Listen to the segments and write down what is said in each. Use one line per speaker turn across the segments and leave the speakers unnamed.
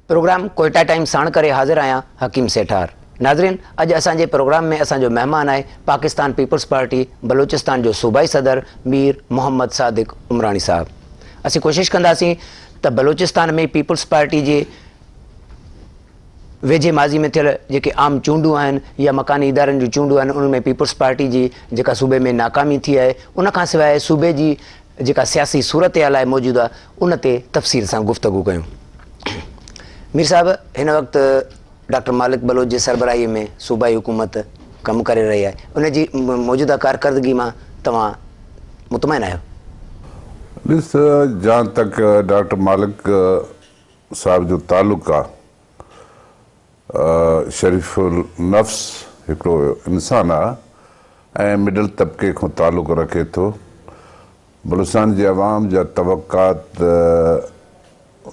Programme Quetta time ساڻ ڪري حاضر آهيان حڪيم سيٺار. ناظرين اڄ اسان جي پروگرام ۾ اسان جو مهمان آهي پاڪستان پيپلز پارٽي بلوچستان جو صوبائي صدر مير محمد صادق عمراڻي صاحب. اسين ڪوشش ڪنداسين ته بلوچستان ۾ پيپلز پارٽي جي ويجهي ماضي ۾ ٿيل جيڪي عام چونڊون آهن يا مڪاني ادارن جون چونڊون آهن انهن ۾ پيپلز پارٽي جي جيڪا صوبي ۾ ناڪامي ٿي آهي ان کان سواء صوبي جي جيڪا سياسي صورتحال آهي موجوده ان تي تفصيل سان گفتگو ڪيون. مير صاحب هن وقت ڊاڪٽر مالڪ بلوچ جي سربراهي ۾ صوبائي حڪومت ڪم ڪري رهي آهي ان جي موجوده ڪارڪردگي مان توهان مطمئن آهيو؟
ڏس جهان تڪ ڊاڪٽر مالڪ صاحب جو تعلق آ شريف النفس هڪڙو انسان آ ۽ مڊل طبقي کان تعلق رکي ٿو. بلوچستان جي عوام جا توقعات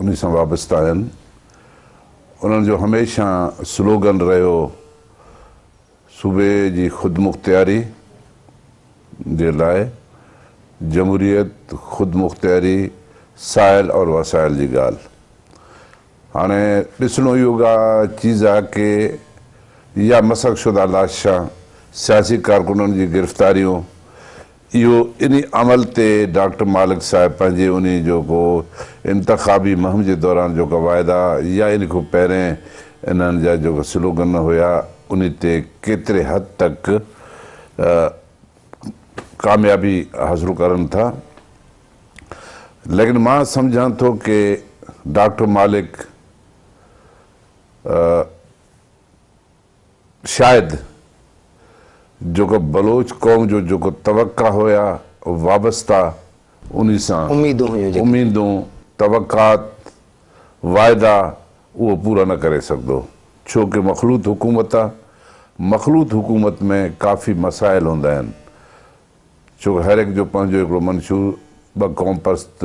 انهي سان وابسته آهن. انهن جو هميشه سلوگن رهيو صوبي جي خودمختياري جي لاء جمهوريت، خودمختياري، ساحل اور وسائل جي ڳالهه. هاڻي ڏسڻو اهو چيز آهي ڪي يا مسخ شده لاشان، سياسي ڪارڪنن جي گرفتاريون، اهو انهي عمل تي ڊاڪٽر مالڪ صاحب پنهنجي انهي جيڪو انتخابي مهم جي دوران جيڪا واعدا يا ان کان پهرين انهن جا جيڪا سلوگن هيا انهي تي ڪيتري حد تڪ ڪاميابي حاصل ڪرن ٿا ليڪن مان سمجهان ٿو ڪي ڊاڪٽر مالڪ شايد جيڪو بلوچ قوم جو جيڪو توقع هيا وابسته انهي سان
اميدون هيون جيڪي.
اميدون، توقعات، واعدا اهو پورا نه ڪري سگهندو ڇو ڪي مخلوط حڪومت آ مخلوط حڪومت ۾ ڪافي مسائل هوندا آهن ڇو هر هڪ جو پنهنجو هڪڙو منشور، ٻه قوم پرست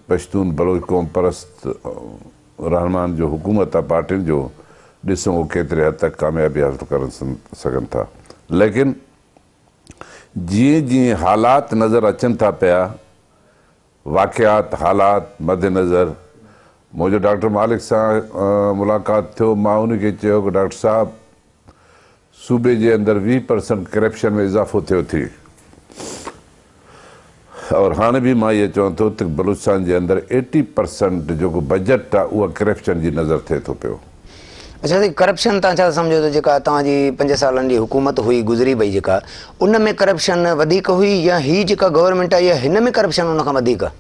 پشتون بلوچ قوم پرست رهنمائن جو حڪومت آ پارٽين جو ڏسون اهو ڪيتري حد تڪ ڪاميابي حاصل ڪرن سگهن ٿا ليڪن جيئن جيئن حالات نظر اچن ٿا پيا واقعات حالات مد نظر منهنجو ڊاڪٽر مالڪ سان ملاقات ٿيو مان ان کي چيو ڪه ڊاڪٽر صاحب صوبي جي اندر 20 پرسنٽ ڪرپشن ۾ اضافو ٿيو ٿي اور هاڻي به مان اهي چوان ٿو ته بلوچستان جي اندر ايٽي پرسنٽ جيڪو بجيٽ آ اها ڪرپشن جي نظر ٿئي ٿو پيو.
اڇا سائين ڪرپشن توهان ڇا ٿا سمجهو ته جيڪا توهان جي پنج سالن جي حڪومت هئي گذري وئي جيڪا ان ۾ ڪرپشن وڌيڪ هئي يا هي جيڪا گورنمينٽ آئي آهي هن ۾ ڪرپشن ان کان وڌيڪ آ؟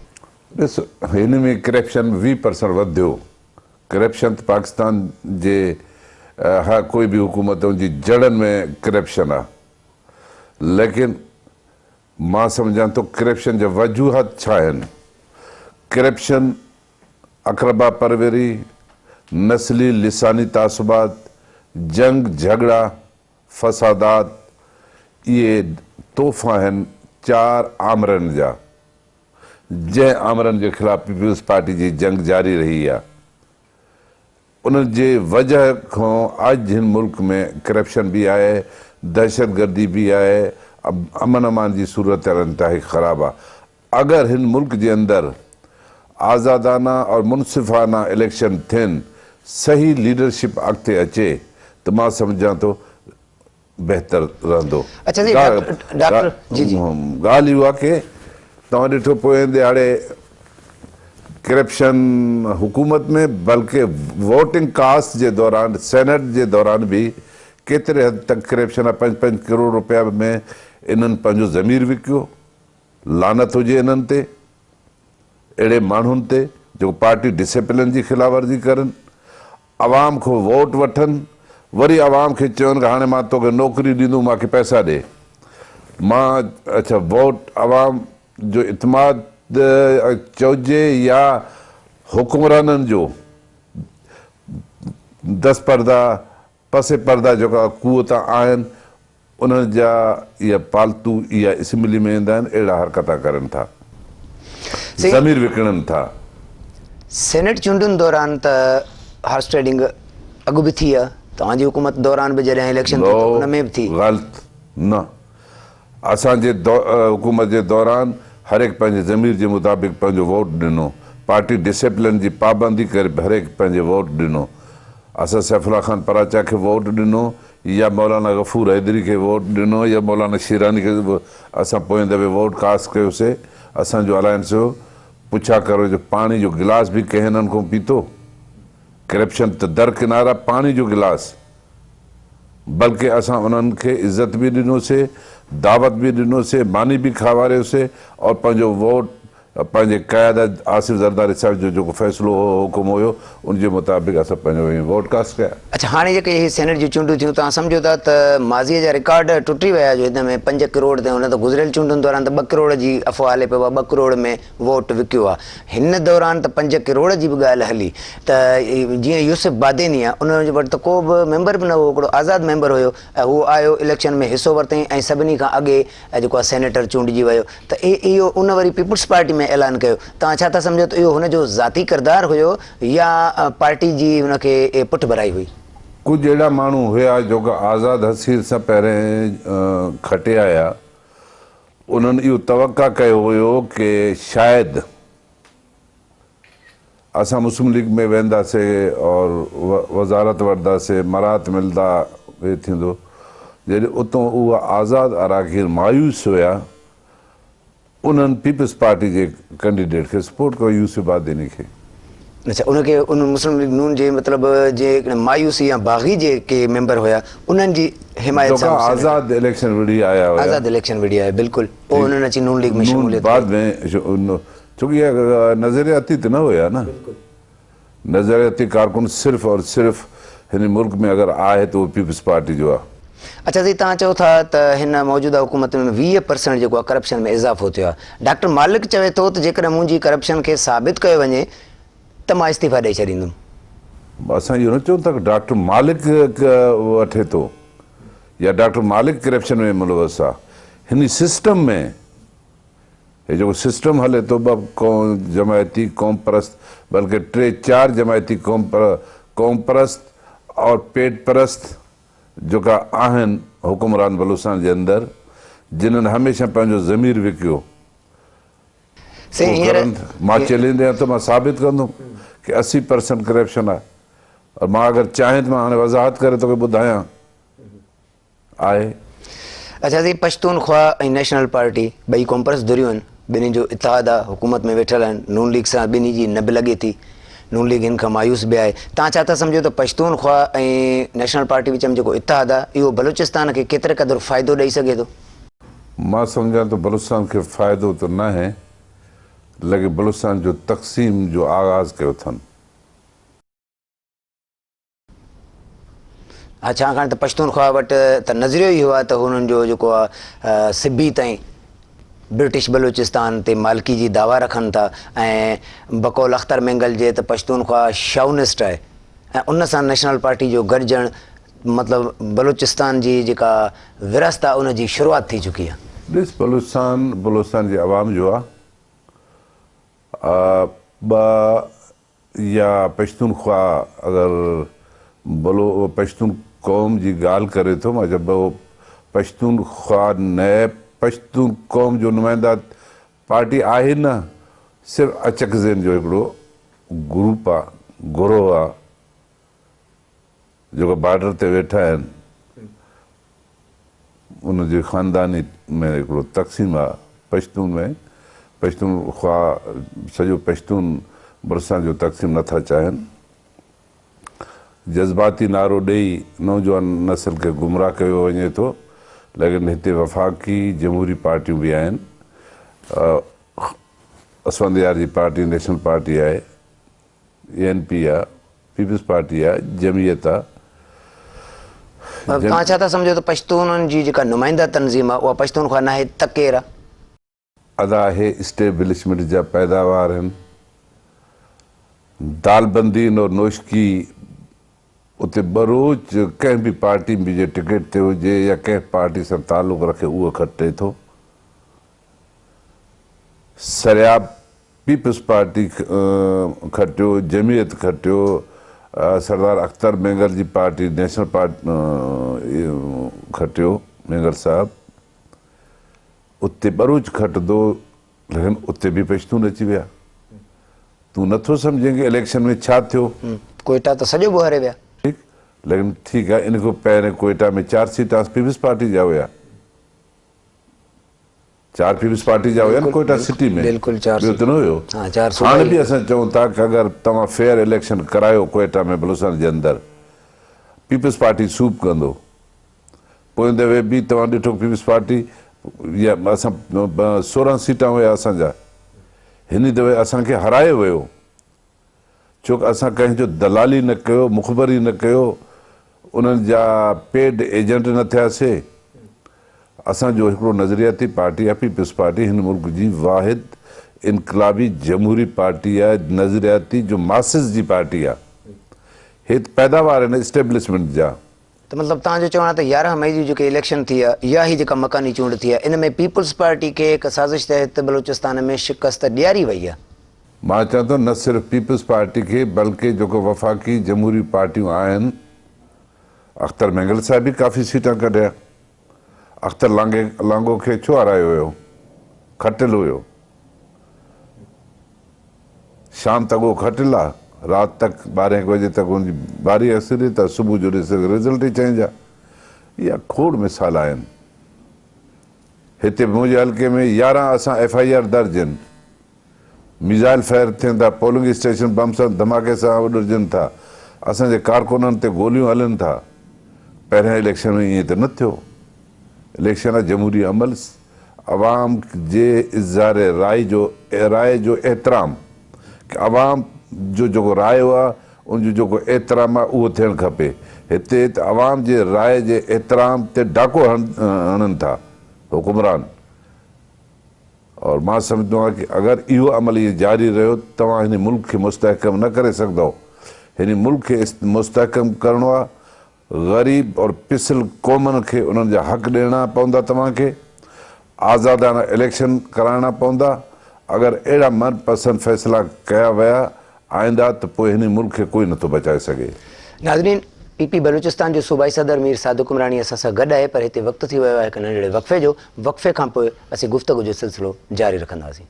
ڏس هن ۾ ڪرپشن 20 پرسنٽ وڌيو ڪرپشن ته پاڪستان جي هر ڪوئي به حڪومت ان جي جڙن ۾ ڪرپشن آ ليڪن مان سمجهان ٿو ڪرپشن جا وجوهات ڇا آهن ڪرپشن اقربا پروري، نسلي لساني تعصبات، جنگ جهڳڙا، فسادات اهي تحفا آهن چار آمرن جا جنهن آمرن جي خلاف پيپلز پارٽي جي جنگ جاري رهي آ ان جي وجه کان اڄ هن ملڪ ۾ ڪرپشن به آهي، دهشتگردي به آهي، امن امان جي صورتحال انتهائي خراب آ. اگر هن ملڪ جي اندر آزادانه اور منصفانه اليڪشن ٿين، صحيح ليڊرشپ اڳتي اچي ته مان سمجهان ٿو بهتر رهندو.
اڇا سائين ڊاڪٽر ڊاڪٽر جي جي.
ڳالهه اها ڪي توهان ڏٺو پوئين ڏهاڙي ڪرپشن حڪومت ۾ بلڪه ووٽنگ ڪاسٽ جي دوران سينيٽ جي دوران به ڪيتري حد تڪ ڪرپشن آ پنج پنج ڪروڙ روپيا ۾ انهن پنهنجو ضمير وڪيو لعنت هجي انهن تي اهڙي ماڻهن تي جيڪو پارٽي ڊسيپلين جي خلاف ورزي ڪرن عوام کان ووٽ وٺن وري عوام کي چون ته هاڻي مان توکي نوڪري ڏيندم مان کي پئسا ڏي مان اڇا ووٽ عوام جو اعتماد چئجي يا حڪمرانن جو دست پرده پس پرده جيڪا قوتان آهن انهن جا اها پالتو اها اسيمبلي ۾ ايندا آهن اهڙا حرڪتان ڪرن ٿا ضمير وڪڻن ٿا.
سينيٽ چونڊن دوران ته هارس ٽريڊنگ اڳ به ٿي آ توهان جي حڪومت دوران به جڏهن اليڪشن ٿي ته ان ۾ به ٿي.
غلط نه اسان جي حڪومت جي دوران هر هڪ پنهنجي ضمير جي مطابق پنهنجو ووٽ ڏنو. پارٽي ڊسيپلين جي پابندي ڪري هرهڪ پنهنجي ووٽ ڏنو. اسان سيف الله خان پراچا کي ووٽ ڏنو يا مولانا غفور حيدري کي ووٽ ڏنو يا مولانا شيراني کي اسان پوئين دفعي ووٽ ڪاسٽ ڪيوسي. اسان جو الائنس هيو. پڇا ڪرو جو پاڻي جو گلاس به ڪنهن هنن کان پيتو؟ ڪرپشن ته درڪنار آ پاڻي جو گلاس. بلڪه اسان انهن کي عزت به ڏنوسي، دعوت به ڏنوسي، ماني به کاواريوسي اور پنهنجو ووٽ پنهنجي قيادت آصف زرداري صاحب جو جيڪو فيصلو هو، حڪم هيو، ان جي مطابق اسان پنهنجو وڃي ووٽ ڪاسٽ ڪيا.
اڇا هاڻي جيڪي هي سينيٽ جون چونڊون ٿيون توهان سمجهو ٿا ته ماضيء جا رڪارڊ ٽٽي ويا جو هن ۾ پنج ڪروڙ تي هن ته گذريل چونڊن دوران ته ٻه ڪروڙ جي افواهه هلي پيو ٻه ڪروڙ ۾ ووٽ وڪيو آ هن دوران ته پنج ڪروڙ جي به ڳالهه هلي ته جيئن يوسف باديني آ ان وٽ ته ڪو به ميمبر به نه هو هڪڙو آزاد ميمبر هيو ۽ هو آيو اليڪشن ۾ حصو ورتائين ۽ سڀني کان اڳي جيڪو آ سينيٽر چونڊجي ويو ته اهو ان وري پيپلز پارٽي ۾ اعلان ڪيو توهان ڇا ٿا سمجهو ته اهو هن جو ذاتي ڪردار هيو يا پارٽي جي هن کي پٺڀرائي هئي؟
ڪجهه اهڙا ماڻهو هيا جوڪا آزاد حثيت سان پهرين کٽي آيا انهن اهو توقع ڪيو هيو ڪي شايد اسان مسلم ليگ ۾ وينداسي اور وزارت وٺنداسي، مراعات ملندا، هي ٿيندو. جڏهن اتون اهي آزاد اراڪين مايوس هيا، انهن پيپلز پارٽي جي ڪنڊيڊيٽ کي سپورٽ ڪيو يوسف باديني کي.
اڇا ان کي ان مسلم ليگ نون جي مطلب جي مايوسي يا باغي جي ڪي ميمبر هيا انهن جي حمايت سان
جوڪا آزاد اليڪشن وڙهي آيا هيا.
آزاد اليڪشن وڙهي آيا بلڪل پوء انهن اچي نون ليگ ۾ شموليت
ڪئي. بعد ۾ ڇوڪه اها نظرياتي ته نه هيا نه. نظرياتي ڪارڪن صرف اور صرف هن ملڪ ۾ اگر آهي ته اهو پيپلز پارٽي جو آهي.
اڇا سائين توهان چئو ٿا ته هن موجوده حڪومت ۾ 20 پرسنٽ جيڪو آهي ڪرپشن ۾ اضافو ٿيو آهي. ڊاڪٽر مالڪ چوي ٿو ته جيڪڏهن منهنجي ڪرپشن کي ثابت ڪيو وڃي ته مان استعيفا ڏئي ڇڏيندم.
اسان اهو نه چئون ٿا ته ڊاڪٽر مالڪ وٺي ٿو يا ڊاڪٽر مالڪ ڪرپشن ۾ ملوث آهي. هن سسٽم ۾ هي جيڪو سسٽم هلي ٿو ٻه جماعتي قوم پرست بلڪه ٽي چار جماعتي قوم پرست اور پيٽ پرست جيڪا آهن حڪمران بلوچستان جي اندر جنھن هميشه پنهنجو ضمير وڪيو اهو ڪرن ٿا مان چئلينج ڏيان ٿو مان ثابت ڪندم ڪي 80 پرسنٽ ڪرپشن آهي اور مان اگر چاهين ته مان هاڻي وضاحت ڪري توکي ٻڌايان. آهي.
اڇا سائين پشتونخوا ۽ نيشنل پارٽي ٻئي قومپرست ڌريون آهن ٻنهي جو اتحاد آهي حڪومت ۾ ويٺل آهن نون ليگ سان ٻنهي جي نه به لڳي ٿي نون ليگ هن کان مايوس به آهي توهان ڇا ٿا سمجهو ته پشتونخوا ۽ نيشنل پارٽي وچ ۾ جيڪو اتحاد آهي اهو بلوچستان کي ڪيتري قدر فائدو ڏئي سگهي ٿو؟
مان سمجهان ٿو بلوچستان کي فائدو ته ناهي ليڪن بلوچستان جو تقسيم جو آغاز ڪيو اٿن.
ها ڇاڪاڻ ته پشتونخوا وٽ ته نظريو ئي اهو آهي ته هنن جو جيڪو آهي سبي تائين برٽش بلوچستان تي مالڪي جي دعويٰ رکن ٿا ۽ بقول اختر مينگل جي ته پشتونخوا شائونسٽ آهي ۽ ان سان نيشنل پارٽي جو گڏجڻ مطلب بلوچستان جي جيڪا ورهاست آهي ان جي شروعات ٿي چڪي آهي.
ڏس بلوچستان بلوچستان جي عوام جو آهي ٻه يا پشتونخوا اگر بلو پشتون قوم جي ڳالهه ڪري ٿو مان چئبو پشتونخوا نه پشتون قوم جو نمائنده پارٽي آهي نه صرف اچڪزين جو هڪڙو گروپ آ گروهه آ جيڪو بارڊر تي ويٺا آهن ان جي خانداني ۾ هڪڙو تقسيم آ پشتون ۾ پشتون خواه سڄو پشتون بلوچستان جو تقسيم نٿا چاهين جذباتي نعرو ڏئي نوجوان نسل کي گمراه ڪيو وڃي ٿو ليڪن هتي وفاقي جمهوري پارٽيون به آهن اسفنديار جي پارٽي نيشنل پارٽي آهي اين پي آ، پيپلز پارٽي آ، جمعيت آ.
توهان ڇا ٿا سمجهو ته پشتونن جي جيڪا نمائنده تنظيم آ اها پشتونخوا ناهي ته ڪير آ؟
ادا اهي اسٽيبلشمينٽ جا پيداوار هن. دالبندين اور نوشڪي اتي ٻروچ ڪنهن به پارٽي جي ٽڪيٽ تي هجي يا ڪنهن پارٽي سان تعلق رکي اهو کٽي ٿو. سرياب پيپلز پارٽي کٽيو، جمعيت کٽيو، سردار اختر مينگل جي پارٽي نيشنل پارٽي کٽيو، مينگل صاحب اتي ٻروچ کٽندو ليڪن اتي به پشتون اچي ويا. تون نه ٿو سمجهين ڪه اليڪشن ۾ ڇا ٿيو؟
ڪوئيٽا ته سڄو ٻوهاري ويا.
ٺيڪ ليڪن ٺيڪ آهي ان کان پهرين ڪوئيٽا ۾ چار سيٽان پيپلز پارٽي جا هيا. چار پيپلز پارٽي جا هيا نه ڪوئيٽا سٽي ۾
بلڪل چار
ٻيو ته نه هيو.
ها چار
هاڻي به اسان چئون ٿا ڪه اگر توهان فيئر اليڪشن ڪرايو ڪوئيٽا ۾ بلوچستان جي اندر پيپلز پارٽي سوپ ڪندو. پوئين دفعي به توهان ڏٺو پيپلز پارٽي يا اسان 16 سيٽان هيا اسان جا هن دفعي اسان کي هرايو ويو ڇو ته اسان ڪنهن جو دلالي نه ڪيو مخبري نه ڪيو انهن جا پيڊ ايجنٽ نه ٿياسي اسان جو هڪڙو نظرياتي پارٽي آهي پيپلز پارٽي هن ملڪ جي واحد انقلابي جمهوري پارٽي آهي نظرياتي جو ماسز جي پارٽي آهي هي ته پيداوار آهن اسٽيبلشمينٽ جا.
ته مطلب توهان جو چوڻ آهي ته 11 مئي جي جيڪي اليڪشن ٿي آهي يا هي جيڪا مڪاني چونڊ ٿي آهي ان ۾ پيپلز پارٽي کي هڪ سازش تحت بلوچستان ۾ شڪست ڏياري وئي آهي.
مان چوان ٿو نه صرف پيپلز پارٽي کي بلڪه جيڪو وفاقي جمهوري پارٽيون آهن اختر مينگل صاحب به ڪافي سيٽان ڪڍيا اختر لانگو کي ڇو هارايو ويو کٽل هيو. شام تڪ اهو کٽل آ، رات تڪ ٻارهين هڪ بجي تڪ ان جي باري اسري ته صبح جو ڏس رزلٽ ئي چينج آ. اها کوڙ مثال آهن. هتي منهنجي حلقي ۾ 11 اسان ايف I R درج آهن. ميزائل فائر ٿين ٿا، پولنگ اسٽيشن بم سان ڌماڪي سان اڏرجن ٿا، اسان جي ڪارڪنن تي گوليون هلن ٿا. پهريان اليڪشن ۾ ائين ته نه ٿيو. اليڪشن آ جمهوري عمل، عوام جي اظهار راء جو راء جو احترام ڪه عوام جو جيڪو رايو آ ان جو جيڪو احترام آ اهو ٿيڻ کپي هتي ته عوام جي راء جي احترام تي ڊاڪو هڻن ٿا حڪمران اور مان سمجهندو آهيان ڪه اگر اهو عمل ائين جاري رهيو ته توهان هن ملڪ کي مستحڪم نه ڪري سگهندؤ هن ملڪ کي مستحڪم ڪرڻو آ غريب اور پسل قومن کي انهن جا حق ڏيڻا پوندا توهان کي آزادانه اليڪشن ڪرائڻا پوندا اگر اهڙا من پسند فيصلا ڪيا ويا آئنده ته پوء هن ملڪ کي ڪوئي نٿو بچائي سگهي.
ناظرين پي پي بلوچستان جو صوبائي صدر مير صادق عمراڻي اسان سان گڏ آهي پر هتي وقت ٿي ويو آهي هڪ ننڍڙي وقفي جو وقفي کان پوء اسين گفتگو جو سلسلو جاري رکنداسين.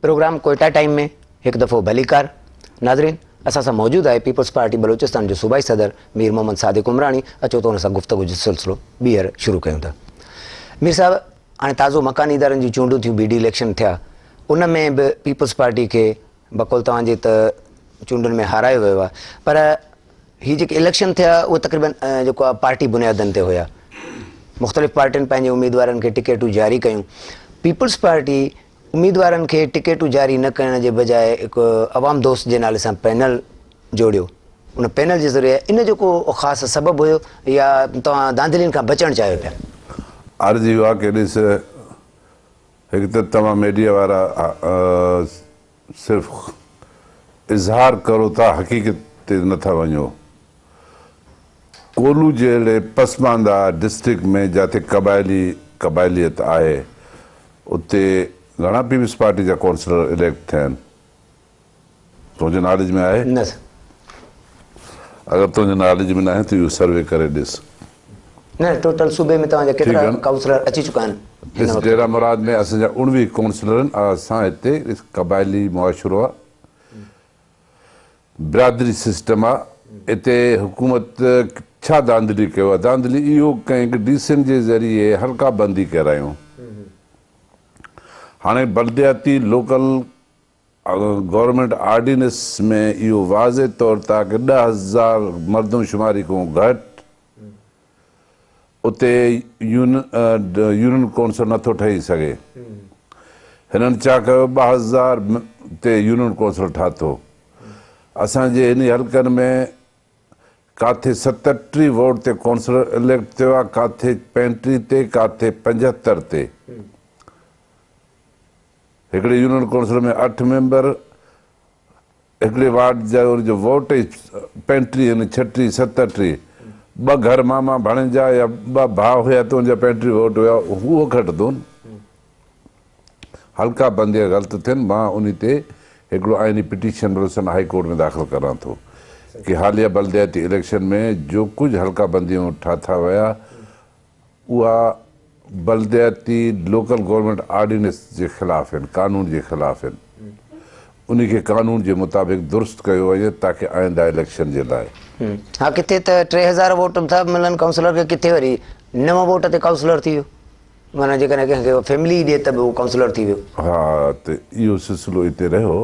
پروگرام ڪوئيٽا ٽائيم ۾ هڪ دفعو ڀليڪار ناظرين اسان سان موجود آهي پيپلز پارٽي بلوچستان جو صوبائي صدر مير محمد صادق عمراڻي اچو ته ان سان گفتگو جو سلسلو ٻيهر شروع ڪيون ٿا مير صاحب هاڻي تازو مڪاني ادارن جون چونڊون ٿيون بي ڊي اليڪشن ٿيا ان ۾ به پيپلز پارٽي کي بقول توهان جي ته چونڊن ۾ هارايو ويو آهي پر هي جيڪي اليڪشن ٿيا اهي تقريبن جيڪو آهي پارٽي بنيادن تي هيا مختلف پارٽين پنهنجي اميدوارن کي ٽڪيٽون جاري ڪيون پيپلز پارٽي اميدوارن کي ٽڪيٽون جاري نه ڪرڻ جي بجاء هڪ عوام دوست جي نالي سان پينل جوڙيو ان پينل جي ذريعي ان جو ڪو خاص سبب هيو يا توهان ڌانڌلين کان بچڻ چاهيو پيا؟
عرض اهو آهي ڪه ڏس هڪ ته توهان ميڊيا وارا صرف اظهار ڪرو ٿا حقيقت تي نه ٿا وڃو. ڪولو جهڙي پسمانده ڊسٽرڪٽ ۾ جاتي قبائلي قبائليت آهي اتي گهڻا پيپلز پارٽي جا ڪونسلر اليڪٽ ٿيا آهن؟ تنهنجي ناليج ۾ آهي؟
نه سر.
اگر تنهنجي ناليج ۾ ناهي ته اهو سروي ڪري ڏس.
نه ٽوٽل صوبي ۾ توهان جا ڪيترا ڪائونسلر اچي چڪا آهن
هن وقت؟ ڏس ڊيرا مراد ۾ اسان جا 19 ڪائونسلر آهن اسان هتي ڏس قبائلي معاشرو آهي برادري سسٽم آهي اتي حڪومت ڇا ڌانڌلي ڪيو آهي ڌانڌلي اهو ڪئين ڪه ڊي سين جي ذريعي حلقا بندي ڪرايون هاڻي بلدياتي لوڪل گورنمينٽ آرڊيننس ۾ اهو واضح طور تا ڪه 10,000 مردم شماري کان گهٽ اتي يونين ڪونسل نٿو ٺهي سگهي. هنن ڇا ڪيو 2000 تي يونين ڪونسل ٺاهتو. اسان جي هن حلقن ۾ ڪاٿي 37 ووٽ تي ڪونسلر اليڪٽ ٿيو آهي ڪاٿي 35 تي ڪاٿي 75 تي. هڪڙي يونين ڪونسل ۾ اٺ ميمبر، هڪڙي وارڊ جا ان جو ووٽ ئي پنٽيهه ۽ ڇٽيهه ستٽيهه، ٻه گهر ماما ڀاڻيجا يا ٻه ڀاء هيا ته ان جا 35 ووٽ هيا، اهو کٽندو نه. حلقا بندي غلط ٿين، مان انهي تي هڪڙو آئيني پٽيشن بلوچستان هائي ڪورٽ ۾ داخل ڪران ٿو ڪي حاليه بلدياتي اليڪشن ۾ جو ڪجهه حلقا بنديون ٺاٿا ويا اها بلدياتي لوڪل گورنمينٽ آرڊيننس جي خلاف آهن، قانون جي خلاف آهن، انهي کي قانون جي مطابق درست ڪيو وڃي تاڪه آئنده اليڪشن جي لاء.
ها ڪٿي ته 3000 ووٽ به ٿا ملن ڪائونسلر کي ڪٿي وري 9 ووٽ تي ڪائونسلر ٿي ويو معنيٰ جيڪڏهن ڪنهن کي فيملي ئي ڏي ته به هو ڪائونسلر ٿي ويو.
ها ته اهو سلسلو اتي رهيو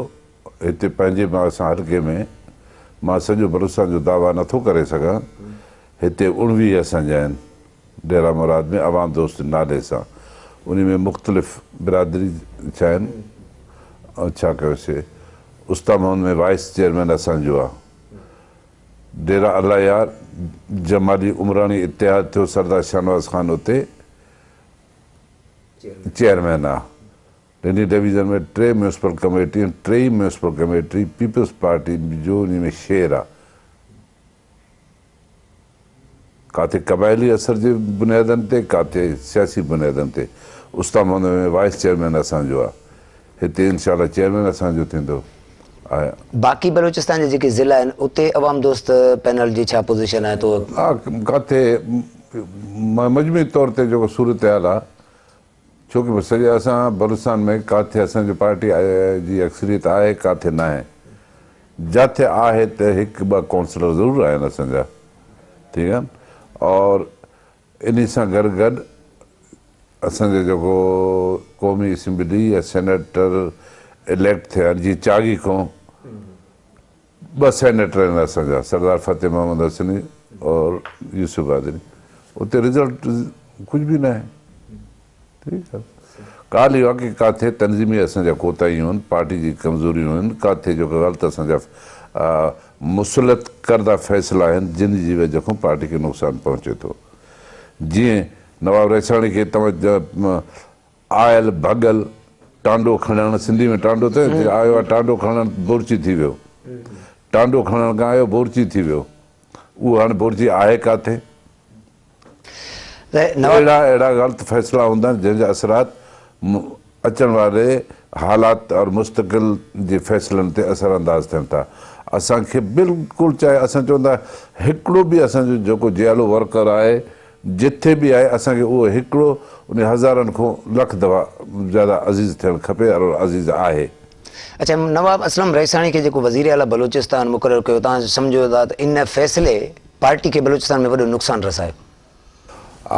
هتي پنهنجي مان اسان حلقي ۾ مان سڄو بلوچستان جو دعويٰ نٿو ڪري سگهان هتي 19 اسان جا آهن ڊيرا مراد ۾ عوام دوست نالي سان انهي ۾ مختلف برادري ڇا آهن ۽ ڇا ڪيوسي استا محمد ۾ وائيس چيئرمين اسان جو آ ڊيرا الله يار جمالي عمراڻي اتحاد ٿيو سردار شاهنواز خان اتي چيئرمين آ لنڊي ڊويزن ۾ ٽي ميونسپل ڪميٽي آهن ٽيئي ميونسپل ڪميٽي پيپلز پارٽي جو انهي ۾ شيئر آ. ڪاٿي قبائلي اثر جي بنيادن تي ڪاٿي سياسي بنيادن تي استا محمد ۾ وائيس چيئرمين اسان جو آ هتي انشاء الله چيئرمين اسان جو ٿيندو آ.
باقي بلوچستان جا جيڪي ضلعا آهن اتي عوام دوست پينل جي ڇا پوزيشن آهي تو.
ها ڪاٿي مجموعي طور تي جيڪو صورتحال آ ڇو ڪه سڄي اسان بلوچستان ۾ ڪاٿي اسان جو پارٽي جي اڪثريت آهي ڪاٿي ناهي جاٿي آهي ته هڪ ٻه ڪونسلر ضرور آهن اسان جا ٺيڪ آهي اور انهي سان گڏ گڏ اسان جو جيڪو قومي اسيمبلي يا سينيٽر اليڪٽ ٿيا آهن جيئن چاغي کان ٻه سينيٽر آهن اسان جا سردار فتح محمد حسني اور يوسف قادري اتي رزلٽ ڪجهه به ناهي ٺيڪ آهي ڳالهه اها آهي ڪي ڪاٿي تنظيمي اسان جا ڪوتاهيون آهن پارٽي جي ڪمزوريون آهن ڪاٿي جو غلط اسان جا مسلط ڪرده فيصلا آهن جن جي وجه کان پارٽي کي نقصان پهچي ٿو جيئن نواب رئيساڻي کي توهان آيل ڀڳل ٽانڊو کڻڻ، سنڌي ۾ ٽانڊو ته آيو آهي ٽانڊو کڻڻ بورچي ٿي ويو. ٽانڊو کڻڻ کان آيو بورچي ٿي ويو. اهو هاڻي بورچي آهي ڪاٿي؟ اهڙا اهڙا غلط فيصلا هوندا آهن جنهن جا اثرات اچڻ واري حالات اور مستقل جي فيصلن تي اثر انداز ٿين ٿا. اسان کي بلڪل چاهي اسان چون ٿا هڪڙو به اسان جو جيڪو جيالو ورڪر آهي جٿي به آهي اسان کي اهو هڪڙو انهي هزارن کون لک دفعا زياده عزيز ٿيڻ کپي اور عزيز آهي.
اڇا نواب اسلم رئيساڻي کي جيڪو وزير اعليٰ بلوچستان مقرر ڪيو توهان سمجهو ٿا ته ان فيصلي پارٽي کي بلوچستان ۾ وڏو نقصان رسايو؟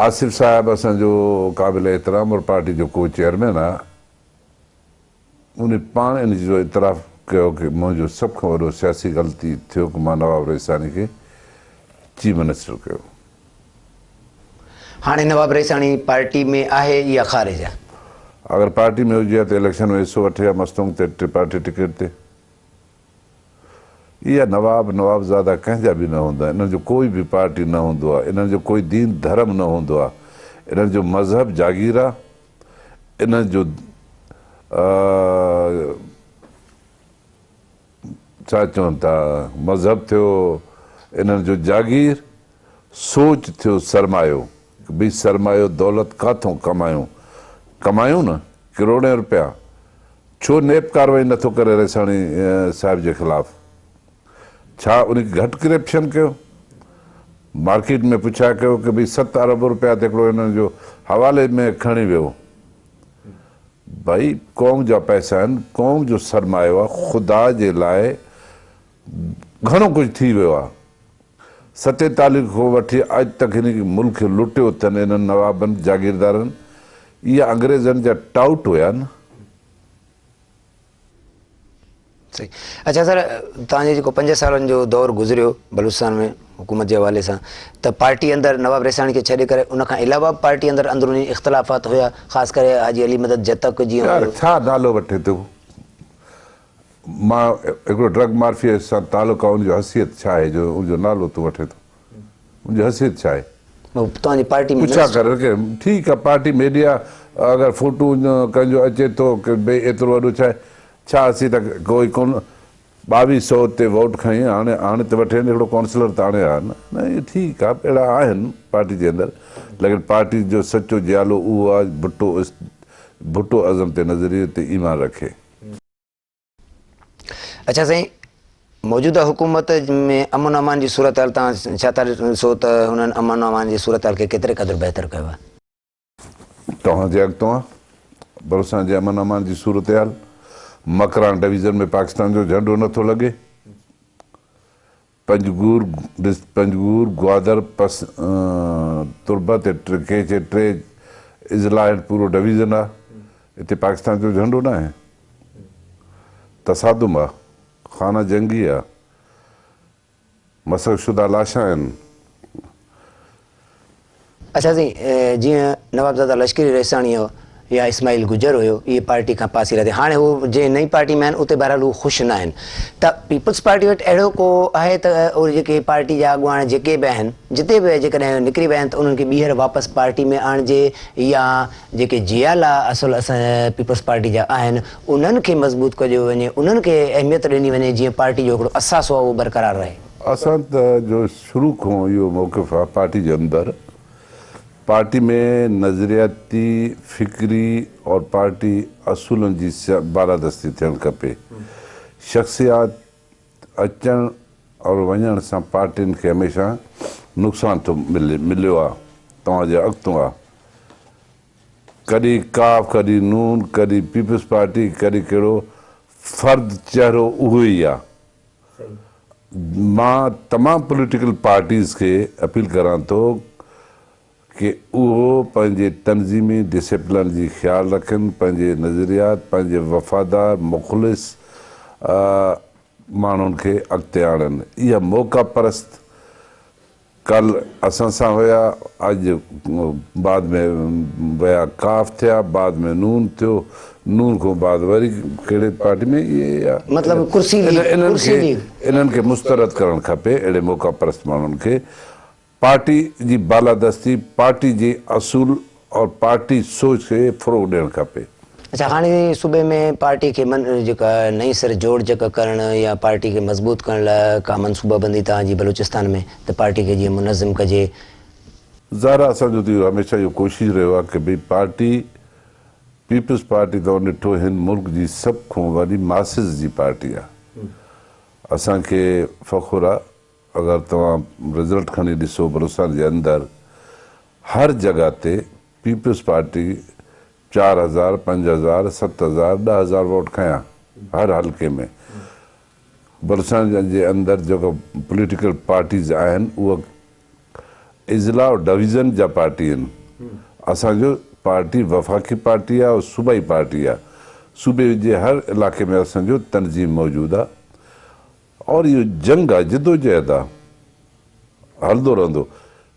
آصف صاحب اسان جو قابل احترام اور پارٽي جو ڪو چيئرمين آ. ان پاڻ ان جو اعتراف ڪيو ڪه منهنجو سڀ کان وڏو سياسي غلطي ٿيو ڪه مان نواب رئيساڻي کي چيف منسٽر ڪيو.
هاڻي نواب رئيساڻي پارٽي ۾ آهي يا خارج آهي؟
اگر پارٽي ۾ هجي ها ته اليڪشن ۾ حصو وٺي ها مستونگ تي پارٽي ٽڪيٽ تي. اها نواب نوابزادا ڪنهن جا به نه هوندا آهن انهن جو ڪوئي به پارٽي نه هوندو آهي انهن جو ڪوئي دين ڌرم نه هوندو آهي انهن جو مذهب جاگير آهي انهن جو ڇا چون ٿا مذهب ٿيو انهن جو جاگير سوچ ٿيو سرمايو ڀي سرمايو دولت ڪاٿون ڪمايون ڪمايون نه ڪروڙين روپيا ڇو نيب ڪاروائي نٿو ڪري رئيساڻي صاحب جي خلاف ڇا ان کي گهٽ ڪرپشن ڪيو مارڪيٽ ۾ پڇا ڪيو ڪه ڀي 7 ارب روپيا ته هڪڙو هنن جو حوالي ۾ کڻي ويو ڀائي قوم جا پئسا آهن قوم جو سرمايو آهي خدا جي لاء گهڻو ڪجهه ٿي ويو آهي 47 کان وٺي اڄ تڪ هن ملڪ کي لٽيو اٿن انهن نوابن جاگيردارن اها انگريزن جا ٽائوٽ هيا نه.
صحيح اڇا سر توهان جو جيڪو 5 سالن جو دور گذريو بلوچستان ۾ حڪومت جي حوالي سان ته پارٽي اندر نواب رئيساڻي کي ڇڏي ڪري ان کان علاوه به پارٽي اندر اندروني اختلافات هيا خاص ڪري حاجي علي مدد جتڪ جيئن
يار ڇا نالو وٺي ٿو مان هڪڙو ڊرگ مافيا سان تعلق آ ان جو حثيت ڇا آهي جو ان جو نالو تون وٺين ٿو ان جي حثيت ڇا آهي
توهان جي پارٽي ۾
پڇا ڪر ڪي ٺيڪ آ پارٽي ميڊيا اگر فوٽو ڪنهن جو اچي ٿو ڪه ڀئي ايترو وڏو ڇا آهي ڇا اسين ته ڪوئي ڪون 22 سئو تي ووٽ کڻي هاڻي هاڻي ته وٺي هڪڙو ڪونسلر ته آڻي ها نه نه اهي ٺيڪ آ اهڙا آهن پارٽي جي اندر ليڪن پارٽي جو سچو جيالو اهو آ ڀٽو ڀٽو ازم تي نظريي تي ايمان رکي.
اڇا سائين موجوده حڪومت ۾ امن امان جي صورتحال تان ڇا ٿا ڏسو ته هنن امن امان جي صورتحال کي ڪيتري قدر بهتر ڪيو آهي؟
توهان جي اڳتو آ بلوچستان جي امن امان جي صورتحال، مڪران ڊويزن ۾ پاڪستان جو جهنڊو نٿو لڳي، پنجگور پنجگور، گوادر، پس تربت ۽ ڪيچ اهي ٽي اضلاع آهن پورو ڊويزن آ اتي پاڪستان جو جهنڊو ناهي، تصادم آ، خانه جنگي آ. مسخ شده لاشا آهن.
اڇا سائين جيئن نوابزاده لشڪري رئيساڻي هو يا اسماعيل گجر هيو اهي پارٽي کان پاسيرا ٿيا هاڻي هو جنهن نئين پارٽي ۾ آهن اتي بهرحال هو خوش نه آهن ته پيپلز پارٽي وٽ اهڙو ڪو آهي ته اهي جيڪي پارٽي جا اڳواڻ جيڪي به آهن جتي به جيڪڏهن نڪري ويا آهن ته انهن کي ٻيهر واپس پارٽي ۾ آڻجي يا جيڪي جيالا اصل اسان پيپلز پارٽي جا آهن انهن کي مضبوط ڪيو وڃي، انهن کي اهميت ڏني وڃي جيئن پارٽي جو هڪڙو اثاثو آهي اهو برقرار رهي.
اسان ته جو شروع کان اهو موقف آهي پارٽي جي اندر پارٽي ۾ نظرياتي، فڪري اور پارٽي اصولن جي بالادستي ٿيڻ کپي. شخصيات اچڻ اور وڃڻ سان پارٽين کي هميشه نقصان ٿو ملي مليو آهي توهان جي اڳتو آهي. ڪڏهن ڪاف ڪڏهن نون ڪڏهن پيپلز پارٽي ڪڏهن ڪهڙو فرد چهرو اهو ئي آ. مان تمام پوليٽيڪل پارٽيز کي اپيل ڪران ٿو ڪي اهو پنهنجي تنظيمي ڊسيپلن جي خيال رکن پنهنجي نظريات پنهنجي وفادار مخلص ماڻهن کي اڳتي آڻن اها موقع پرست ڪل اسان سان هيا، اڄ بعد ۾ ويا ڪاف ٿيا، بعد ۾ نون ٿيو، نون کان بعد وري ڪهڙي پارٽي ۾ اهي
مطلب ڪرسي ليگ،
انهن
ڪرسي
کي
ليگ.
انهن کي مسترد ڪرڻ کپي اهڙي موقع پرست ماڻهن کي پارٽي جي بالادستي پارٽي جي اصول اور پارٽي سوچ کي فروغ ڏيڻ کپي.
اڇا هاڻي صوبي ۾ پارٽي کي من جيڪا نئين سر جوڙجڪ ڪرڻ يا پارٽي کي مضبوط ڪرڻ لاء ڪا منصوبه بندي توهان جي بلوچستان ۾ ته پارٽي کي جيئن منظم ڪجي.
ظاهر آهي اسان جو ته اهو هميشه اهو ڪوشش رهيو آهي ڪه ڀئي پارٽي پيپلز پارٽي توهان ڏٺو هن ملڪ جي سڀ کان وڏي ماسز جي پارٽي آهي اسان کي فخر آهي اگر توهان رزلٽ کڻي ڏسو بلوچستان جي اندر هر جڳهه تي پيپلز پارٽي 4000، 5000، 7000، 10,000 ووٽ کنيا هر حلقي ۾ بلوچستان جي اندر جيڪو پوليٽيڪل پارٽيز آهن اهي اضلاع و ڊويزن جا پارٽي آهن اسان جو پارٽي وفاقي پارٽي آهي صوبائي پارٽي آهي صوبي جي هر علائقي ۾ اسان جو تنظيم موجود آهي اور اهو جنگ آهي جدوجهد آهي هلندو رهندو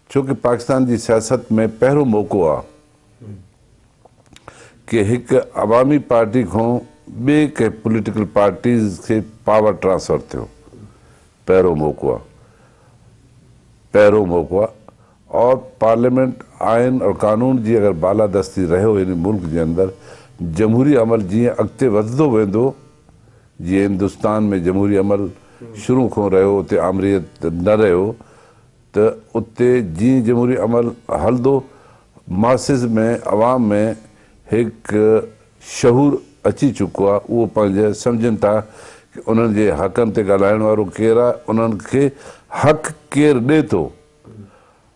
ڇو ڪي پاڪستان جي سياست ۾ پهريون موقعو آ ڪي هڪ عوامي پارٽي کان ٻي ڪنهن پوليٽيڪل پارٽيز کي پاور ٽرانسفر ٿيو پهريون موقعو آ پهريون موقعو آ اور پارليامينٽ آئين اور قانون جي اگر بالادستي رهيو هن ملڪ جي اندر جمهوري عمل جيئن اڳتي وڌندو ويندو جيئن هندستان ۾ جمهوري عمل شروع کان رهيو اتي آمريت نه رهيو ته اتي جيئن جمهوري عمل هلندو ماسز ۾ عوام ۾ هڪ شعور اچي چڪو آهي اهو پنهنجي سمجهن ٿا ڪي انهن جي حقن تي ڳالهائڻ وارو ڪير آهي انهن کي حق ڪير ڏي ٿو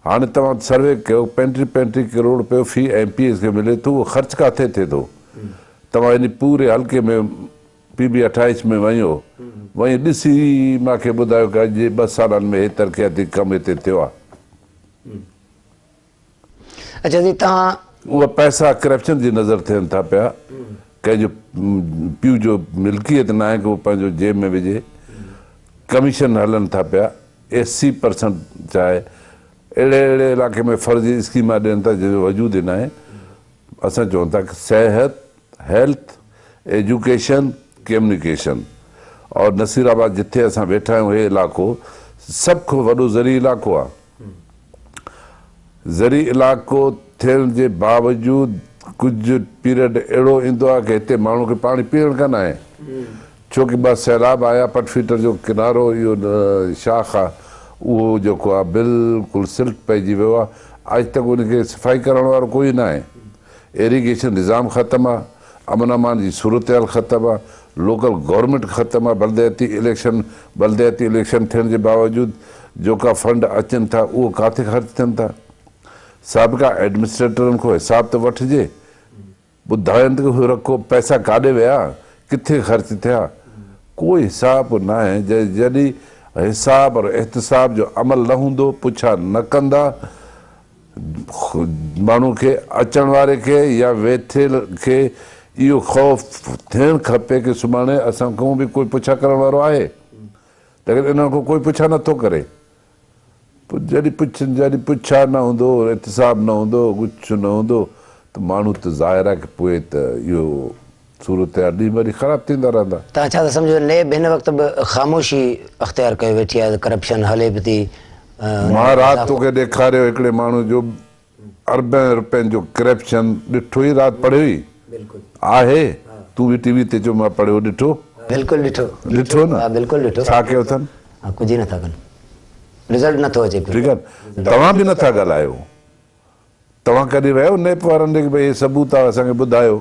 هاڻي توهان سروي ڪيو پنٽيهه پنٽيهه ڪروڙ رپيو في ايم پي ايز کي ملي ٿو اهو خرچ ڪاٿي ٿئي ٿو توهان ان پوري حلقي ۾ پي بي 28 ۾ وڃو وڃي ڏسي مان کي ٻڌايو ڪه اڄ جي 2 سالن ۾ هي ترقياتي ڪم هتي ٿيو آ.
اڇا جي توهان.
اهي پئسا ڪرپشن جي نظر ٿين ٿا پيا ڪنهن جو پيء جو ملڪيت ناهي ڪه اهو پنهنجو جيب ۾ وجهي ڪميشن هلن ٿا پيا 80 پرسنٽ چاهي اهڙي اهڙي علائقي ۾ فرضي اسڪيما ڏين ٿا جنهن جو وجود ئي ناهي اسان چئون ٿا ڪه صحت، هيلٿ، ايجوڪيشن، ڪميونيڪيشن اور نصير آباد جٿي اسان ويٺا آهيون هي علائقو سڀ کان وڏو زرعي علائقو آهي. زرعي علائقو ٿيڻ جي باوجود ڪجهه پيريڊ اهڙو ايندو آهي ڪي هتي ماڻهو کي پاڻي پيئڻ ڪانه آهي ڇو ڪي ٻه سيلاب آيا پٽ فيٽر جو ڪنارو اهو شاخ آهي اهو جيڪو آهي بلڪل سلٽ پئجي ويو آهي اڄ تڪ ان کي صفائي ڪرڻ وارو ڪوئي نه آهي ايريگيشن نظام ختم آهي امن امان جي صورتحال ختم آهي لوڪل گورنمينٽ ختم آهي بلدياتي اليڪشن بلدياتي اليڪشن ٿيڻ جي باوجود جيڪا فنڊ اچن ٿا اهو ڪاٿي خرچ ٿين ٿا سابقا ايڊمنسٽريٽرن کان حساب ته وٺجي، ٻڌائين ته اهي رکو پئسا ڪاڏي ويا، ڪٿي خرچ ٿيا، ڪوئي حساب ناهي، جڏهن حساب اور احتساب جو عمل نه هوندو، پڇا نه ڪندا، ماڻهو کي اچڻ واري کي يا ويٺل کي اهو خوف ٿيڻ کپي ڪي سڀاڻي اسان کان به ڪوئي پڇا ڪرڻ وارو آهي، ليڪن انهن کان ڪوئي پڇا نٿو ڪري. پوء جڏهن پڇ جڏهن پڇا نه هوندو، احتساب نه هوندو، ڳڇ نه هوندو ته ماڻهو ته ظاهر آهي ڪه پوء ته اهو صورتحال ڏينهن به ڏينهن خراب ٿيندا رهندا.
توهان ڇا ٿا سمجهو نيب هن وقت به خاموشي اختيار ڪيو ويٺي آهي ته ڪرپشن هلي به ٿي ان
مان
۾
رات
اضافو.
توکي ڏيکاريو هڪڙي ماڻهو جو اربين روپين جو ڪرپشن ڏٺو ئي رات پڙهيو ئي آهي تون به ٽي وي تي چيو مان پڙهيو ڏٺو.
بلڪل ڏٺو.
ڏٺو نه
ها بلڪل ڏٺو.
ڇا ڪيو اٿن.
ها ڪجهه ئي نٿا ڪن رزلٽ نٿو اچي پيو.
ٺيڪ آهي توهان به نٿا ڳالهايو توهان ڪڏهن ويا آهيو نيپ وارن ڏي ڀئي هي ثبوت آهي اسان کي ٻڌايو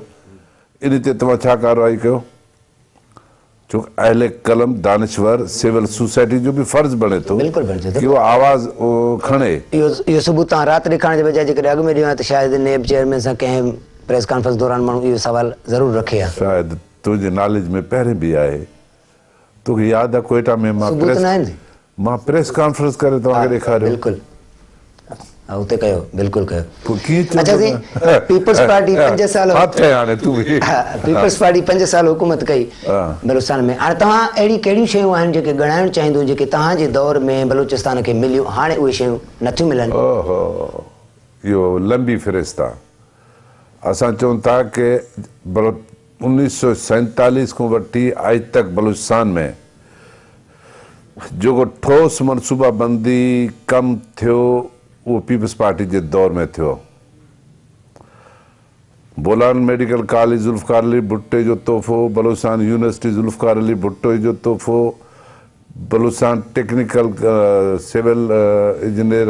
ان تي توهان ڇا ڪارروائي ڪيو. ڇو اهل قلم، دانشور، سول سوسائٽي جو به فرض بڻي ٿو ڪي اهو آواز کڻي.
اهو ثبوت توهان رات ڏيکارڻ جي بجاء جيڪڏهن اڳ ۾ ڏيو ها ته شايد نيب چيئرمين سان ڪنهن پريس ڪانفرنس دوران ماڻهو اهو سوال ضرور رکي ها.
شايد تنهنجي ناليج ۾ پهرين به آهي. توکي ياد آهي ڪوئيٽا ۾ مان
ثبوت ناهن.
مان پريس ڪانفرنس ڪري توهان کي ڏيکاريو.
بلڪل اتي ڪيو بلڪل ڪيو.
پوء ڪيئن چوندو
اڇا سائين پيپلز پارٽي 5 سال
هٿ هاڻي تون به
پيپلز پارٽي 5 سال حڪومت ڪئي بلوچستان ۾ هاڻي توهان اهڙي ڪهڙيون شيون آهن جيڪي ڳڻائڻ چاهيندو جيڪي توهان جي دور ۾ بلوچستان کي مليون هاڻي اهي شيون نٿيون ملن.
اوهو اهو لنبي فهرست آ اسان چون ٿا ڪي 1947 کان وٺي اڄ تڪ بلوچستان ۾ جيڪو ٺوس منصوبه بندي ڪم ٿيو اهو پيپلز پارٽي جي دور ۾ ٿيو. بولان ميڊيڪل ڪاليج ذوالفقار علي ڀٽي جو تحفو، بلوچستان يونيورسٽي ذوالفقار علي ڀٽي جو تحفو، Balochistan technical civil engineer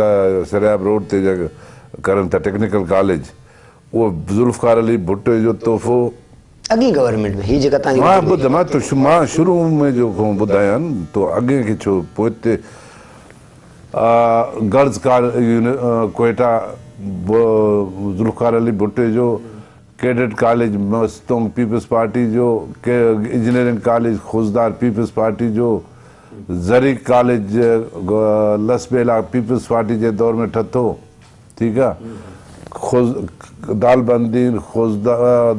Sariab road تي جيڪا ڪرن ٿا ٽيڪنيڪل ڪاليج اهو ذوالفقار علي ڀٽي جو تحفو.
اڳين گورنمينٽ ۾ هي جيڪا توهان جي
مان ٻڌ مان تو مان شروع ۾ جو کان ٻڌايان تو اڳين کي ڇو پوئتي گرلز ڪوئيٽا ذوالفقار علي ڀٽي جو cadet college Mastung peoples party جو، engineering college Khuzdar peoples party جو، زرعي ڪاليج لسٻيلا پيپلز پارٽي جي دور ۾ ٺٿو ٺيڪ آ دالبندين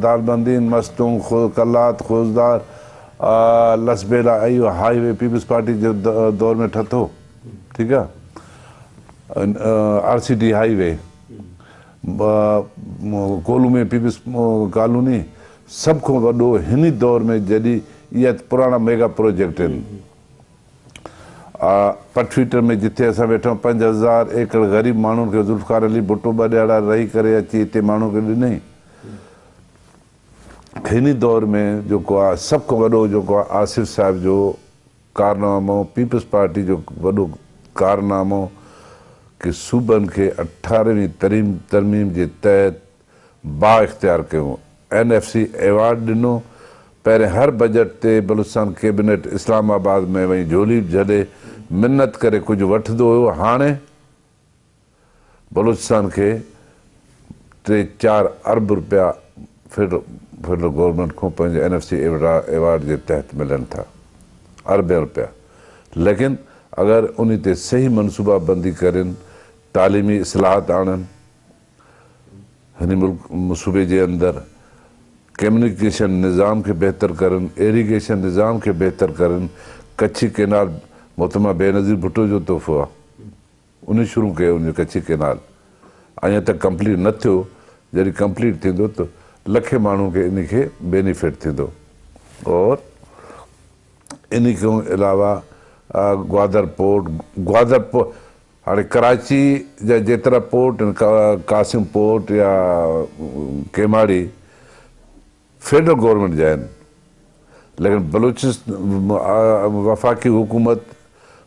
دالبندين مستونگ قلات خضدار لسٻيلا اهو هاء وي پيپلز پارٽي جي دور ۾ ٺٿو ٺيڪ آ R C D highway Kohlu ۾ peoples colony سڀ کان وڏو هن ئي دور ۾ جڏهن اها پراڻا ميگا پروجيڪٽ آهن پٺويٽر ۾ جتي اسان ويٺا آهيون 5000 ايڪڙ غريب ماڻهن کي ذوالفقار علي ڀٽو ٻه ڏهاڙا رهي ڪري اچي هتي ماڻهن کي ڏنائين هن ئي دور ۾ جيڪو آهي سڀ کان وڏو جيڪو آهي آصف صاحب جو ڪارنامو پيپلز پارٽي جو وڏو ڪارنامو ڪي صوبن کي اٺارهوين ترميم جي تحت با اختيار ڪيو، اين ايف سي ايوارڊ ڏنو، پهرين هر بجيٽ تي بلوچستان ڪيبنيٽ اسلام آباد ۾ وڃي جهولي جهلي منت ڪري ڪجهه وٺندو هيو، هاڻي. بلوچستان کي ٽي چار ارب رپيا فيڊرل گورنمينٽ کان پنهنجي اين ايف سي ايوارڊ جي تحت ملن ٿا اربين رپيا ليڪن اگر انهي تي صحيح منصوبا بندي ڪرين تعليمي اصلاحات آڻن هن ملڪ صوبي جي اندر ڪميونيڪيشن نظام کي بهتر ڪرن ايريگيشن نظام کي بهتر ڪرن ڪڇي ڪينال محترمه بينظير ڀٽو جو تحفو آ. انهي شروع ڪيو ان جو ڪڇي ڪينال اڃا تڪ ڪمپليٽ نه ٿيو جڏهن ڪمپليٽ ٿيندو ته لکين ماڻهن کي انهي کي بينيفٽ ٿيندو اور انهي کان علاوه گوادر پورٽ گوادر پورٽ. هاڻي ڪراچي جا جيترا پورٽ آهن قاسم پورٽ يا ڪيماڙي فيڊرل گورنمينٽ جا آهن ليڪن بلوچستان وفاقي حڪومت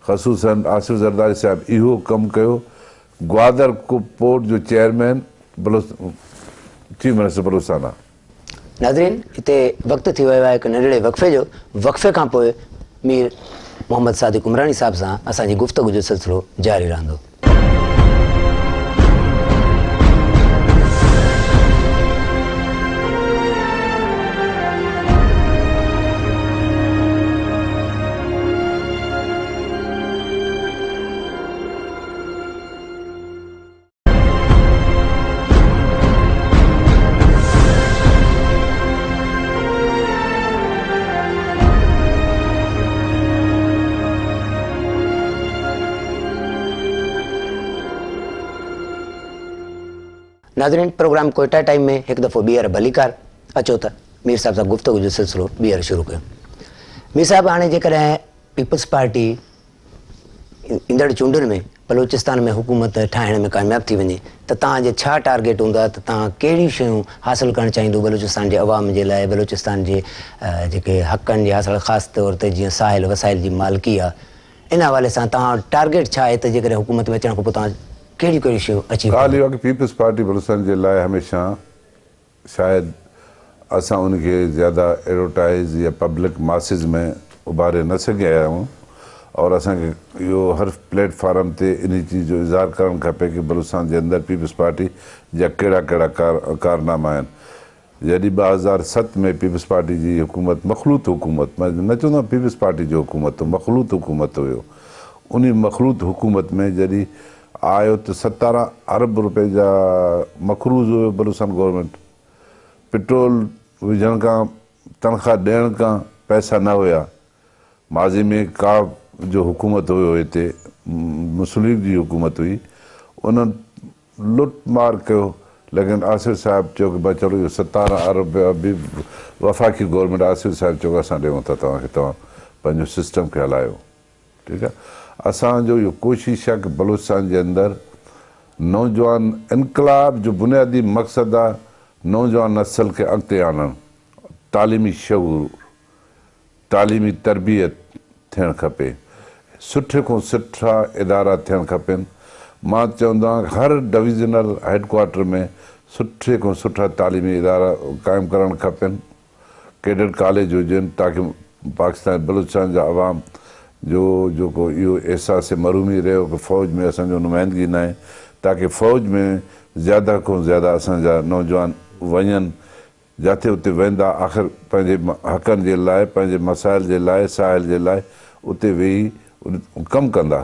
خصوصا آصف زرداري صاحب اهو ڪم ڪيو گوادر پورٽ جو چيئرمين چيف منسٽر بلوچستان آهي.
ناظرين هتي وقت ٿي ويو آهي هڪ ننڍڙي وقفي جو، وقفي کان پوء مير محمد صادق عمراڻي صاحب سان اسان جي گفتگو جو سلسلو جاري رهندو. ناظرين پروگرام ڪوئٽا ٽائيم ۾ هڪ دفعو ٻيهر ڀليڪار اچو ته مير صاحب سان گفتگو جو سلسلو ٻيهر شروع ڪيون مير صاحب هاڻي جيڪڏهن پيپلز پارٽي ايندڙ چونڊن ۾ بلوچستان ۾ حڪومت ٺاهڻ ۾ ڪامياب ٿي وڃي ته توهان جي ڇا ٽارگيٽ هوندا ته توهان ڪهڙيون شيون حاصل ڪرڻ چاهيندو بلوچستان جي عوام جي لاء بلوچستان جي جيڪي حقن جي حاصل خاص طور تي جيئن ساحل وسائل جي مالڪي آهي ان حوالي سان توهان وٽ ٽارگيٽ ڇا آهي ته جيڪڏهن حڪومت ۾ اچڻ کان پوء توهان ڪهڙيون ڪهڙيون شيون اچيو
ڳالهه اها آهي ته پيپلز پارٽي بلوچستان جي لاء هميشه شايد اسان ان کي زياده ايڊورٽائيز يا پبلڪ ماسز ۾ اڀاري نه سگهيا آهيون اور اسان کي اهو هر پليٽ فارم تي انهي چيز جو اظهار ڪرڻ کپي ڪي بلوچستان جي اندر پيپلز پارٽي جا ڪهڙا ڪهڙا ڪارناما آهن. جڏهن 2007 ۾ پيپلز پارٽي جي حڪومت مخلوط حڪومت مان نه چوندو آهيان پيپلز پارٽي جو حڪومت هو مخلوط حڪومت هيو انهي مخلوط حڪومت ۾ جڏهن آيو ته ستارهن ارب روپين جا مقروض هيو بلوچستان گورنمينٽ پيٽرول وجهڻ کان تنخواه ڏيڻ کان پئسا نه هيا ماضي ۾ ڪا جو حڪومت هيو هتي مسلم ليگ جي حڪومت هئي انهن لٽ مار ڪيو ليڪن آصف صاحب چيو ڪي بس چلو اهو ستارهن ارب روپيا به وفاقي گورنمينٽ آصف صاحب چيو ڪي اسان ڏيون ٿا توهان کي توهان پنهنجو سسٽم کي هلايو ٺيڪ آ اسان جو اهو ڪوشش آ ڪي بلوچستان جي اندر نوجوان انقلاب جو بنيادي مقصد آ نوجوان نسل کي اڳتي آڻڻ تعليمي شعور تعليمي تربيت ٿيڻ کپي سٺي کان سٺا ادارا ٿيڻ کپن مان چوندو آهيان هر ڊويزنل هيڊ ڪوارٽر ۾ سٺي کان سٺا تعليمي ادارا قائم ڪرڻ کپن ڪيڊٽ ڪاليج هجن تاڪه پاڪستان بلوچستان جا عوام جو جيڪو اهو احساس محرومي رهيو ڪه فوج ۾ اسان جو نمائندگي ناهي تاڪه فوج ۾ زياده کان زياده اسان جا نوجوان وڃن جاٿي اتي ويندا آخر پنهنجي حقن جي لاء پنهنجي مسائل جي لاء ساحل جي لاء اتي ويهي ڪم ڪندا.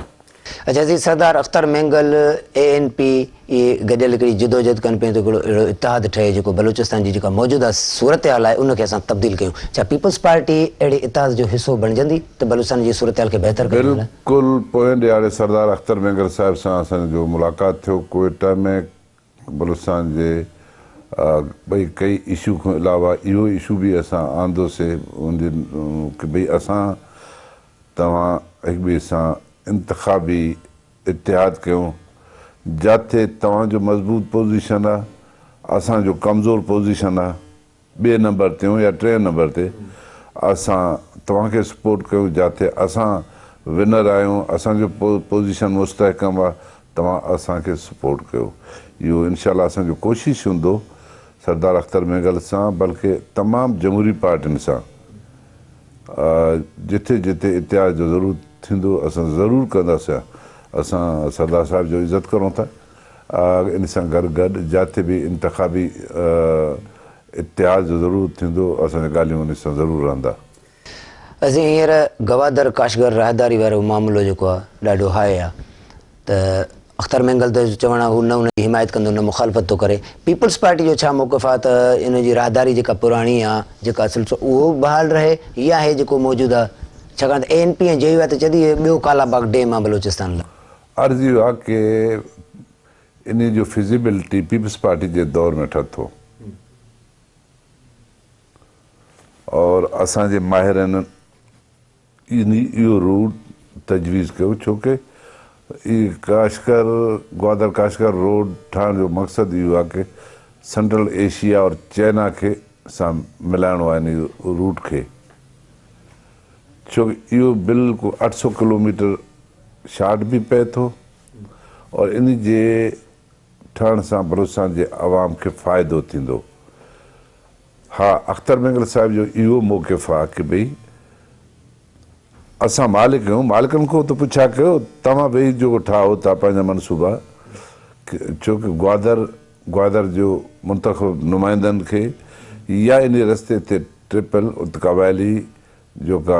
اڇا جي Sardar Akhtar Mengal A N P اهي گڏيل هڪڙي جدوجهد ڪن پيون ته هڪڙو اهڙو اتحاد ٺهي جيڪو بلوچستان جي جيڪا موجوده صورتحال آهي ان کي اسان تبديل ڪيون ڇا پيپلز پارٽي اهڙي اتحاد جو حصو بڻجندي ته بلوچستان جي صورتحال کي بهتر ڪرڻ لاء؟
بلڪل پوئين ڏهاڙي سردار اختر مينگل صاحب سان اسان جو ملاقات ٿيو ڪوئيٽا ۾ بلوچستان جي ٻئي ڪئي اشو کان علاوه اهو اشو به اسان آندو سي ان جي ڪي ڀئي اسان توهان هڪ ٻئي سان انتخابي اتحاد ڪيون جاٿي توهان جو مضبوط پوزيشن آ اسان جو ڪمزور پوزيشن آ ٻئي نمبر تي يا ٽئين نمبر تي اسان توهان کي سپورٽ ڪيون جاٿي اسان ونر آهيون اسان جو پوزيشن مستحڪم آ توهان اسان کي سپورٽ ڪيو اهو انشاء الله اسان جو ڪوشش هوندو سردار اختر مينگل سان بلڪه تمام جمهوري پارٽين سان جٿي جٿي اتحاد جو ضرورت ٿيندو اسان ضرور ڪنداسين اسان سردار صاحب جو عزت ڪرون ٿا. ان سان گڏ گڏ جاتي به انتخابي اتحاد جو ضرورت ٿيندو اسان جون ڳالهيون ان سان ضرور رهندا.
اسين هينئر گوادر ڪاشغر راهداري وارو معاملو جيڪو آ ڏاڍو هاء آ ته اختر مينگل ته چوڻ آ هو نه ان جي حمايت ڪندو نه مخالفت ٿو ڪري پيپلز پارٽي جو ڇا موقف آ ته ان جي راهداري جيڪا پراڻي آ جيڪا سلسلو اهو بحال رهي يا هي جيڪو موجوده ڇاڪاڻ ته A N P ۽ J U I ته چئي ٿي ٻيو ڪالا باغ ڊيم آ بلوچستان لاء.
عرض اهو آهي ڪي انهي جو فزيبلٽي پيپلز پارٽي جي دور ۾ ٺٿو اور اسان جي ماهرن انهي اهو روٽ تجويز ڪيو ڇو ڪي هي ڪاشغر گوادر ڪاشغر روڊ ٺاهڻ جو مقصد اهو آهي ڪي سينٽرل ايشيا اور چائنا کي سان ملائڻو آهي انهي روٽ کي ڇو ڪي اهو بلڪل 800 ڪلوميٽر شارٽ به پئي ٿو اور ان جي ٺهڻ سان بلوچستان جي عوام کي فائدو ٿيندو. ها اختر مينگل صاحب جو اهو موقف آ ڪي ڀئي اسان مالڪ آهيون مالڪن کان ته پڇا ڪيو توهان ويهي جيڪو ٺاهو ٿا پنهنجا منصوبا ڇو ڪي گوادر گوادر جو منتخب نمائندن کي يا انهي رستي تي ٽرپل ات قبائلي جوڪا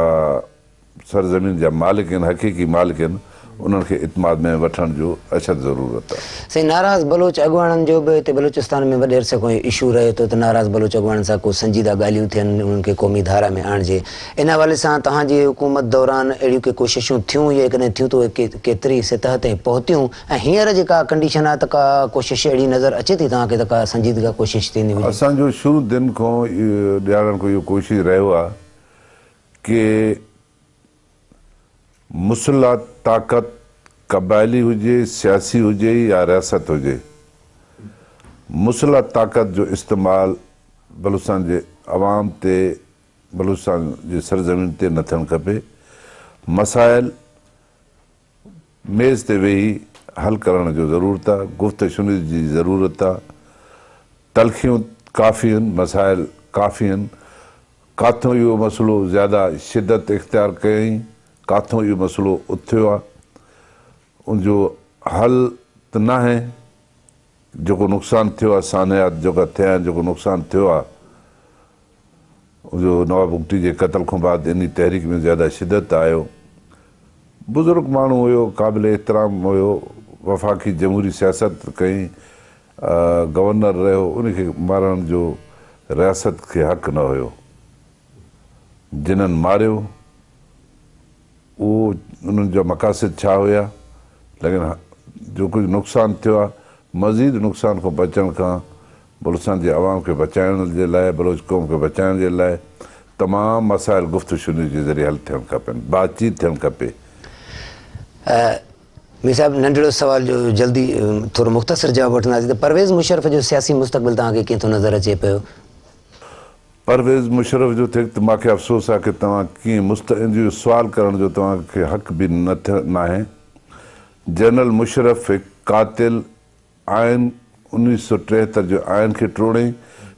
سرزمين جا مالڪ آهن، حقيقي مالڪ آهن، انهن کي اعتماد ۾ وٺڻ جو اشد ضرورت آهي.
سائين ناراض بلوچ اڳواڻن جو به هتي بلوچستان ۾ وڏي عرصي کان اهو اشو رهي ٿو ته ناراض بلوچ اڳواڻن سان ڪو سنجيده ڳالهيون ٿين انهن کي قومي ڌارا ۾ آڻجي ان حوالي سان توهان جي حڪومت دوران اهڙيون ڪي ڪوششون ٿيون يا جيڪڏهن ٿيون ته اهي ڪيتري سطح تائين پهتيون ۽ هينئر جيڪا ڪنڊيشن آهي ته ڪا ڪوشش اهڙي نظر اچي ٿي توهان کي ته ڪا سنجيده ڪوشش ٿيندي هجي.
اسان جو شروع دن کان ڏيارڻ کان اهو ڪوشش رهيو آهي ڪي مسلح طاقت قبائلي هجي، سياسي هجي يا رياست هجي، مسلح طاقت جو استعمال بلوچستان جي عوام تي، بلوچستان جي سرزمين تي نه ٿيڻ کپي. مسائل ميز تي ويهي حل ڪرڻ جو ضرورت آ، گفت شنيد جي ضرورت آ، تلخيون ڪافي هن، مسائل ڪافي هن، ڪاٿون اهو مسئلو زياده شدت اختيار ڪيائين، ڪاٿون اهو مسئلو اٿيو آ، ان جو حل ته ناهي، جيڪو نقصان ٿيو آ، سانحات جيڪا ٿيا آهن، جيڪو نقصان ٿيو آ، جو نواب بگٽي جي قتل کان بعد انهي تحريڪ ۾ زياده شدت آيو. بزرگ ماڻهو هيو، قابل احترام هيو، وفاقي جمهوري سياست ڪئي، گورنر رهيو، ان کي مارڻ جو رياست کي حق نه هيو. جنھن ماريو اهو انهن جا مقاصد ڇا هيا، ليڪن جو ڪجهه نقصان ٿيو آهي، مزيد نقصان کان بچڻ کان بلوچستان جي عوام کي بچائڻ جي لاء، بلوچ قوم کي بچائڻ جي لاء تمام مسائل گفت و شنيد جي ذريعي حل ٿيڻ کپن، بات چيت ٿيڻ کپي.
مير صاحب ننڍڙو سوال جو جلدي ٿورو مختصر جواب وٺنداسين ته پرويز مشرف جو سياسي مستقبل توهان کي ڪيئن ٿو نظر اچي پيو؟
پرويز مشرف جو ٿيڪ ته ماکي افسوس آ ڪي توهان ڪيئن مست ان جو سوال ڪرڻ جو توهان کي حق به نه ناهي جنرل مشرف هڪ قاتل آئين 1973 جو آئين کي ٽوڙي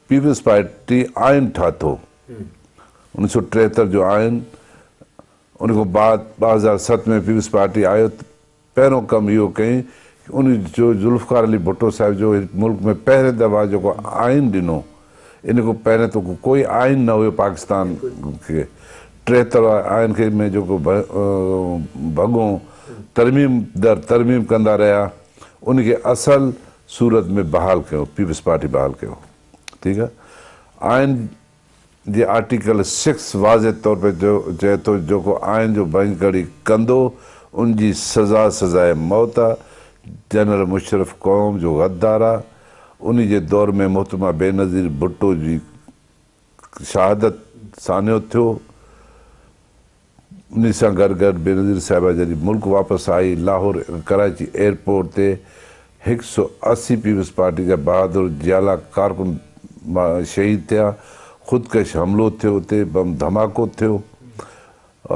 پيپلز پارٽي آئين ٺاٿو 1973 جو آئين ان کان بعد 2007 ۾ پيپلز پارٽي آيو ته پهريون ڪم اهو ڪيائين ڪي ان جو ذوالفقار علي ڀٽو صاحب جو هن ملڪ ۾ پهرين دفعا جيڪو آئين ڏنو ان کان پهرين ته ڪوئي آئين نه هيو پاڪستان کي 73 واري آئين کي ۾ جيڪو ڀڳو ترميم در ترميم ڪندا رهيا ان کي اصل صورت ۾ بحال ڪيو پيپلز پارٽي بحال ڪيو ٺيڪ آهي آئين جي آرٽيڪل سڪس واضح طور تي چئي ٿو جيڪو آئين جو ڀڃڪڙي ڪندو ان جي سزا سزاء موت آ، جنرل مشرف قوم جو غدار آ، انهي جي دور ۾ محترمه بينظير ڀٽو جي شهادت سانحو ٿيو. انهي سان گڏ گڏ بينظير صاحبه جڏهن ملڪ واپس آئي لاهور ڪراچي ايئرپورٽ تي 180 پيپلز پارٽي جا بهادر جيالا ڪارڪن شهيد ٿيا، خودڪش حملو ٿيو اتي بم ڌماڪو ٿيو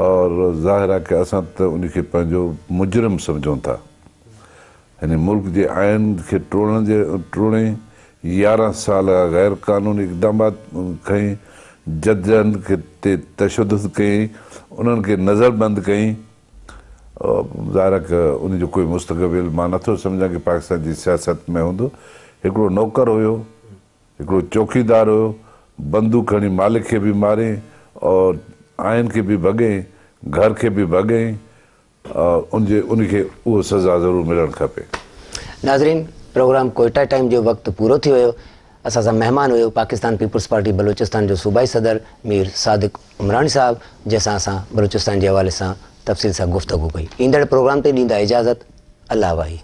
اور ظاهر آهي ڪه اسان ته انهي کي پنهنجو مجرم سمجهون ٿا. يعني ملڪ جي آئين کي ٽوڙڻ جي ٽوڙي 11 سال غير قانوني اقدامات کڻي ججن تي تشدد ڪيائين انهن کي نظر بند ڪيائين ظاهر آهي ته ان جو ڪوئي مستقبل مان نٿو سمجهان ڪي پاڪستان جي سياست ۾ هوندو هڪڙو نوڪر هيو هڪڙو چوڪيدار هيو بندوق کڻي مالڪ کي به مارين اور آئين کي به ڀڳئين گهر کي به ڀڳئين ان جي ان کي اهو سزا ضرور ملڻ کپي.
ناظرين پروگرام ڪوئيٽا ٽائيم جو وقت پورو ٿي ويو اسان سان مهمان هيو پاڪستان پيپلز پارٽي بلوچستان جو صوبائي صدر مير صادق عمراڻي صاحب جنهن سان اسان بلوچستان جي حوالي سان تفصيل سان گفتگو ڪئي ايندڙ پروگرام تائين ڏيندا اجازت الله واهي.